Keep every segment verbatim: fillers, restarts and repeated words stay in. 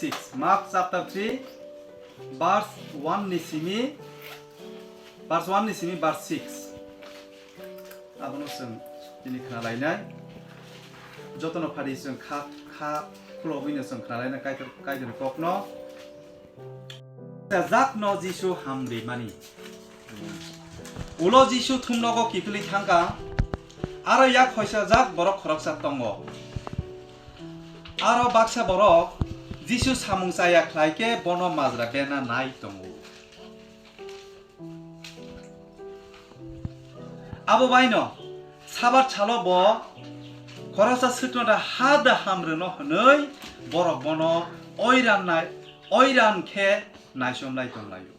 six, Mark chapter three, verse one ni simi, verse one ni simi verse six. Abono chwng tini khna lainai. Jotono phadi chwng kha, kha khulobwino chwng khna lainai Kaitor, Kaitorni kokno. Jakno Jisu hamrimani. Ulo Jisu thumnogo kiphilwi thangkha, aro yak hoisajak borok khoroksa tongo. Aro baksa borok Jisu samung chaya khlai khe bono majra berna nai tongo. Abo baino Sabat salo bo khoroksa swkno da ha da ham rwno hwnwi borok bono oiran nai, oiran khe naichomlai tonglaio.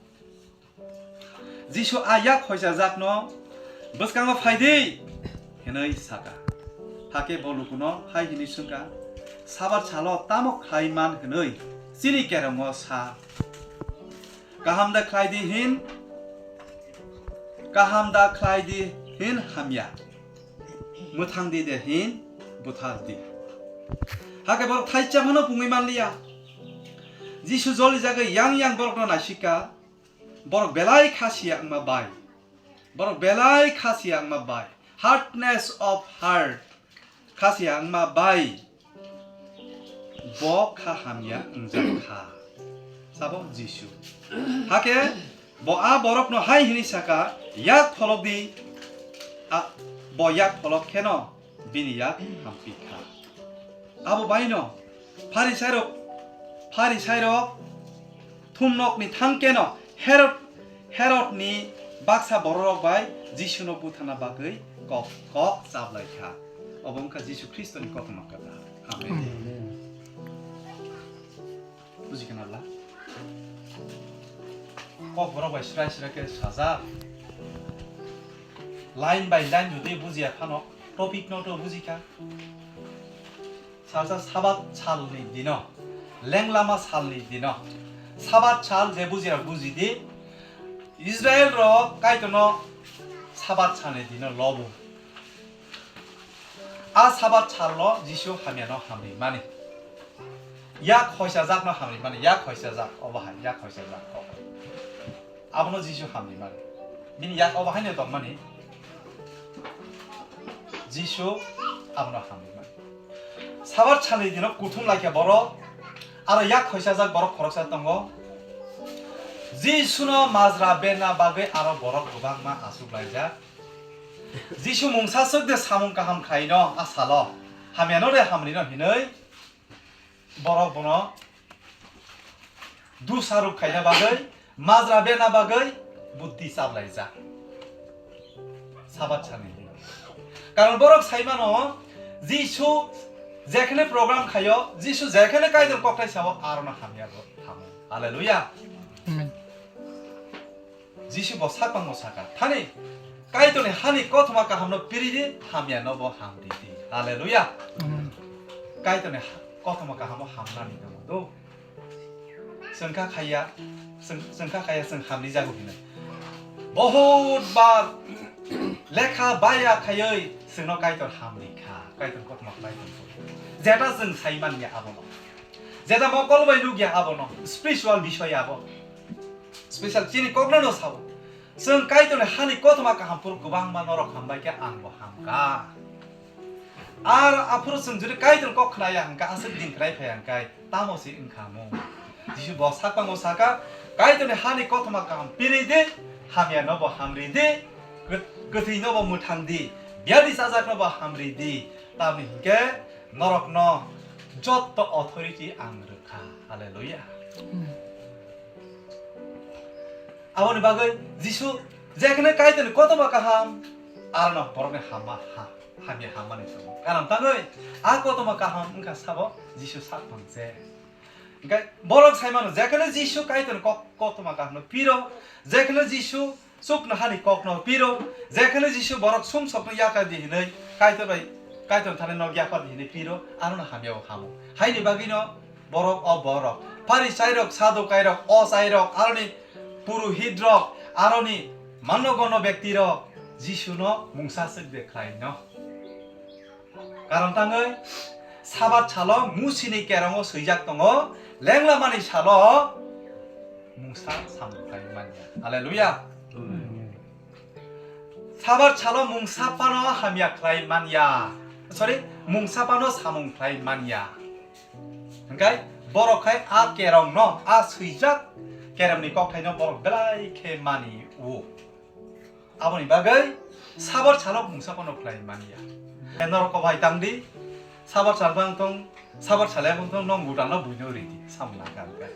Jisu a yak hoisajakno, "Bwskango phai di," hwnwi saka. Hakhe bo lukuno hai hwnwi swngkha, "Sabat salo tamo khlai man hwnwi chini kerongo sa? Kaham da khlai di hin, kaham da khlai di hin hamya? Mwthang di de hin buthar di." Hakhe borok thaisa phano pungwi manliya. Jisu jolijagwi yang yang borokno naisika. Borok belai kha siya wngma bai. Borok belai kha siya wngma bai. Hardness of heart. Kha siya wngma bai. Bo kha hamya wngjak kha. Sabo Jisu. Hakhe bo a borokno hai hwnwi saka, "Yak pholok di." A, bo yak pholok kheno bini yak hampi kha. Abo baino Pharisairok, Pharisairok thumnokni thangkeno Herod, Herodni baksa bororok bai Jisuno buthana bagwi kok, kok chablai kha. Obo wngkha Jisu Khristoni kothoma kwthar. Amen. Amen. Buji khna bla? Kok borok bai srai srai khe sajak. Line by line jodi bujiya phano, topic no to bujikha. Salsa Sabat salni dino, lenglama salni dino. Sabat sal je bujirok bujidi, Israel rok Kaitorno Sabat salni dino lobu. A Sabat salno Jisu hamyano hamri mani. Yak hoisa jakno hamri mani, yak hoisa jak, obo hai, yak hoisa jak, obo. Abono Jisu hamri mani. Bini yak obo haino tongmani. Jisu abono hamri mani. Sabat salni dino kuthum laikha borok, aro yak hoisa jak borok khoroksa tongo. Jisuno majra berna bagwi aro borok kwbangma achuk laijak. Jisu mungsa swk de samung kaham khaino a salo, hamyano de hamrino hinwi borok bono dusaruk khaina bagwi, majra berna bagwi buddhi chablaijak. Sabat sani. Karon borok saimano, Jisu jekhene program khayo, Jisu jekhene Kaitor kokthai sao, arono hamya bo thamo. Hallelujah. Amen. Jisu bo sakbangmo saka, "Thani Kaitorni hani kothoma kahamno piri di, hamyano bo hamri di." Hallelujah. Amen. Kaitorni ha-, kothoma kahamno hamnani tamo do. Chwng kha khaiya, chwng, chwng kha khaiya, chwng hamri jago hinwi. Bahut bar lekha baya khaiwi chwngno Kaitor hamri kha. Kaitor kothoma Kaitor. Jeta chwng sai manya abono. Jeta mokol bai nukya abono. Spiritual bisoy abo. Special chini kokno no sabo. Chwng Kaitorni hani kothoma kaham phuru kwbangma norok hambai khe ang bo hamkha. Ar aphuru chwng jodi Kaitorni kok khnaya hwnkha, aswk din khnai phai hwnkhe tamo se wngkha mo? Jisu bo sakbangmo saka, "Kaitorni hani kothoma kaham piri di, hamya no bo hamri di, kwt-, kwthwi no bo mwthang di, biyadi chajak no bo hamri di, tamni hwnkhe norokno jotto authority ang rwkha." Hallelujah. Aboni bagwi Jisu jekhene Kaitorni kothoma kaham, arono borokni hamma ha, hamya hammani tongo. Karon tangwi a kothoma kaham wngkha sabo Jisu sakmang se. Hwnkhe borok saimano, jekhene Jisu Kaitorni kok, kothoma kahamno piro, jekhene Jisu chuknohani kokno piro, jekhene Jisu borok sumsokno yakar di hinwi Kaitor bai, Kaitor thani nok yapar di hinwi piro, arono hamya o hamo. Haini bagwino borok o borok, Pharisairok, Sadukairok, ochairok, aroni purohitrok, aroni manno gonno bektirok Jisuno mungsa swk de khlaino. Karon tangwi Sabat salo Musini kerongo swijak tongo, lenglamani salo mungsa samung khlai manya. Haleluya. Sabat salo mungsa phano hamya khlai manya. Sorry, mungsa phano samung khlai manya. Hingkai borok khai a kerongno, a swijak kerongni kokthaino borok belai khe mani-o. Aboni bagwi sabar salok mungsa phano khlai manya. Norok kobai tangdi, sabar salbang tong, sabar salai bang tong, nong gudang no buino ridi, samung nangkha hingkai.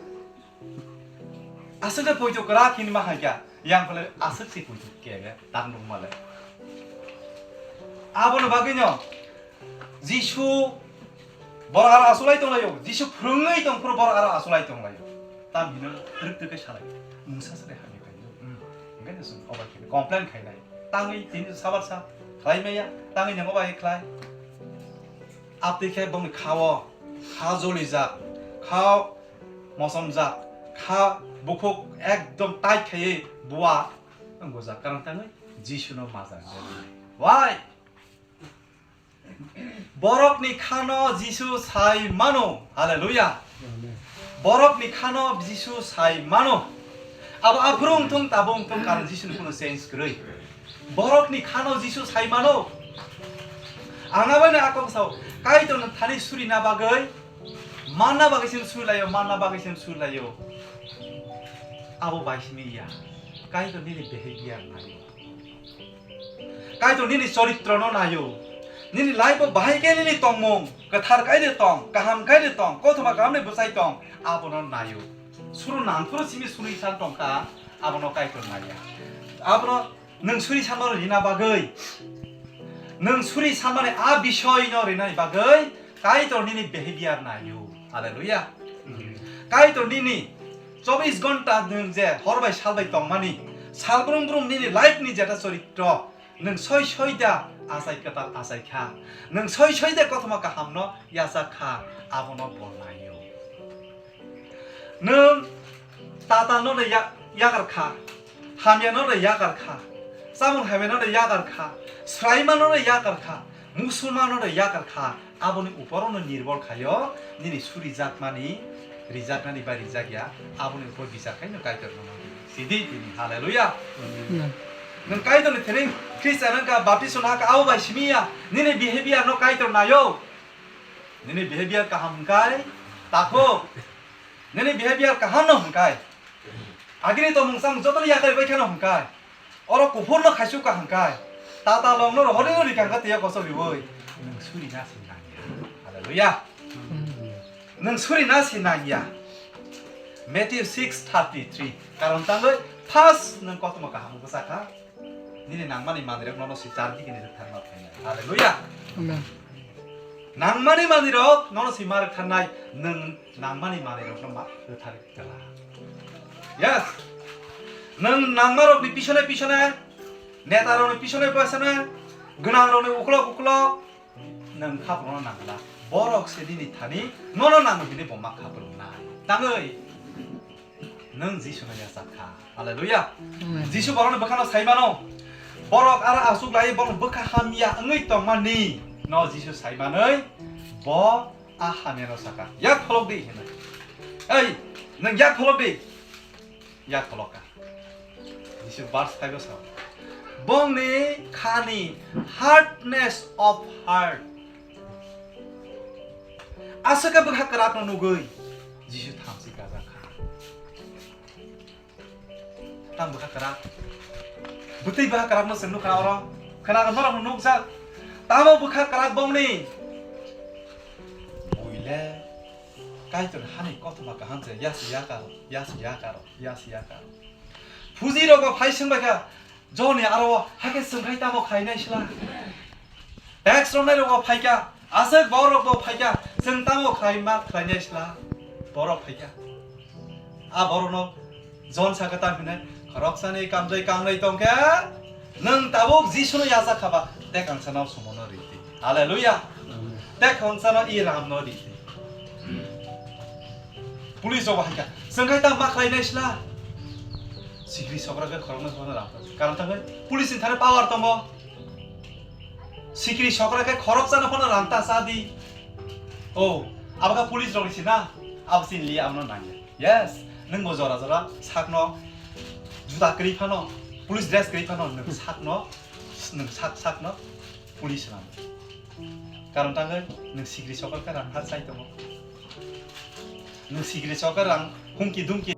Aswk de poito kwrak hini ma hai kha, yang phale aswk se poito kebe, tang nung male. Abono bagwi no, Jisu borok aro asulai tonglaio, Jisu phwrwngwi tong phuru borok aro asulai tonglaio. Tam hino twrwk twrwk khe salai, mungsa salai hamya khaio. Hmm. Hingke no chwng obai khe complain khainai. Tangwi tini sabar sa khlai maya, tangwi nang obai khlai. Abtwi khe bongni khao, kha jolijak, kha mosomjak, kha bukhuk ekdom tight khaiwi bua wngujak. Karon tangwi Jisuno majak. Why? Borokni khano Jisu sai mano. Haleluya. Amen. Borokni khano Jisu sai mano. Abo aphuru wngthung, tabuk wngthung, karon Jisuni kuno change kwrwi. Borokni khano Jisu sai mano. Ang abono a kok sao, Kaitorno thani surina bagwi, manna bagwi chwng surilaio, manna bagwi chwng surilaio. Abo bai simi ya. Kaitor nini behavior naio. Kaitor nini choritrono naio. Nini life-o bahai khe nini tongmung, kwthar khe de tong, kaham khe de tong, kothoma kahamni bwsai tong, abono naio. Suru nangphuru simi suri san tongkha, abono Kaitor naiya. Abono nwng suri sanmano rina bagwi, nwng suri sanmani a bisoino rinani bagwi, Kaitor nini behavior naio. Haleluya. Kaitor nini chobis ghonta nwng je hor bai sal bai tongmani, sal brum brum nini life ni jeta choritro, nwng soi soi da achai kwtal achai kha, nwng soi soi da kothoma kahamno yachak kha, abono bo naio. Nwng tatalno de ya-, yakar kha, hamyano de yakar kha, chamung hamyano de yakar kha, sraimano de yakar kha, musulmano de yakar kha, aboni uporono nirbor khaio, nini surijakmani, rijaknani bai rijakya, aboni upor bichar khaino Kaitor nono sidi tini. Haleluya. Amen. Nwng Kaitorni thani Christian wngkha, baptism haka, abo bai simi ya, nini behavior no Kaitor naio. Nini behavior kaham hwnkhe, takhuk. Nini behavior kaham no hwnkhe, agini tongmung samung jotono yakarwi bai kheno hwnkhe, oro kuphur no khaisuk ka hwnkhe, tatalong no rohorwi no rikang kha twiya kosok riwi. Nwng suri na si nangya. Haleluya. Nwng suri na si nangya. Matthew six thirty-three. Karon tangwi first nwng kothoma kaham bwsa kha. Nini nangmani manwirok nono si char digi ni rwktharma phainai. Haleluya. Amen. Nangmani manwirok nono si ma rwktharnai, nwng nangmani manwirok no ma rwktharwi twla. Yes. Nwng nangmarokni pisone pisone, netarokni pisone pisone, gwnangrokni uklok uklok, nwng khaprokno nangla. Borok se nini thani nono nango hini bo ma khaproknai. Tangwi nwng Jisu no yachak kha. Haleluya. Amen. Jisu borokni bwkhano sai mano. Borok aro aswk lai borokni bwkha hamya wngwi tongmani no Jisu sai manwi bo a hamyano saka, "Yak pholok di," hinwi. "Ei, nwng yak pholok di." Yak pholok kha. Jisu verse five o sa, bongni khani hardness of heart. Aswk khe bwkha kwrak no nugwi Jisu thamchi kajak kha. Tam bwkha kwrak. Bwtwi bwkha kwrak no chwng nukha oro. Khwnago norok no nukjak. Tamo bwkha kwrak bongni. Buile Kaitor hani kothoma kaham se yasi yakaro, yasi yakaro, yasi yakaro. Phuji rogo phai swng bai kha, Joni aro hakhe swng khai tamo khainai sla. Tax romnai rogo phai kha, aswk borok bo phai kha, chwng tamo khlai ma khlainai sla. Borok phai kha. A borokno Jon sakha ta hwnwi, khoroksani kamjai kangnai tongkhe, nwng tabuk Jisuno yachak khaba, te kangsano sumono riti. Haleluya. Te kangsano i ramno riti. Police rok hai kha, chwng khai ta ma khlainai sla. Sikri sokra khe khoroknai phano ram. Karon tangwi police ni thani power tongo. Sikri sokra khe khoroksano phano ram ta cha di. Oh, abo kha police rok ni si na? Abo chini li abono nangya. Yes, nwng bo jora jora sakno juta kwrwi phano, police dress kwrwi phano nwng sakno, nwng sak sakno police rang. Karon tangwi nwng sikri sokol khe rang ha chai tongo. Nwng sikri sokol rang humki dumki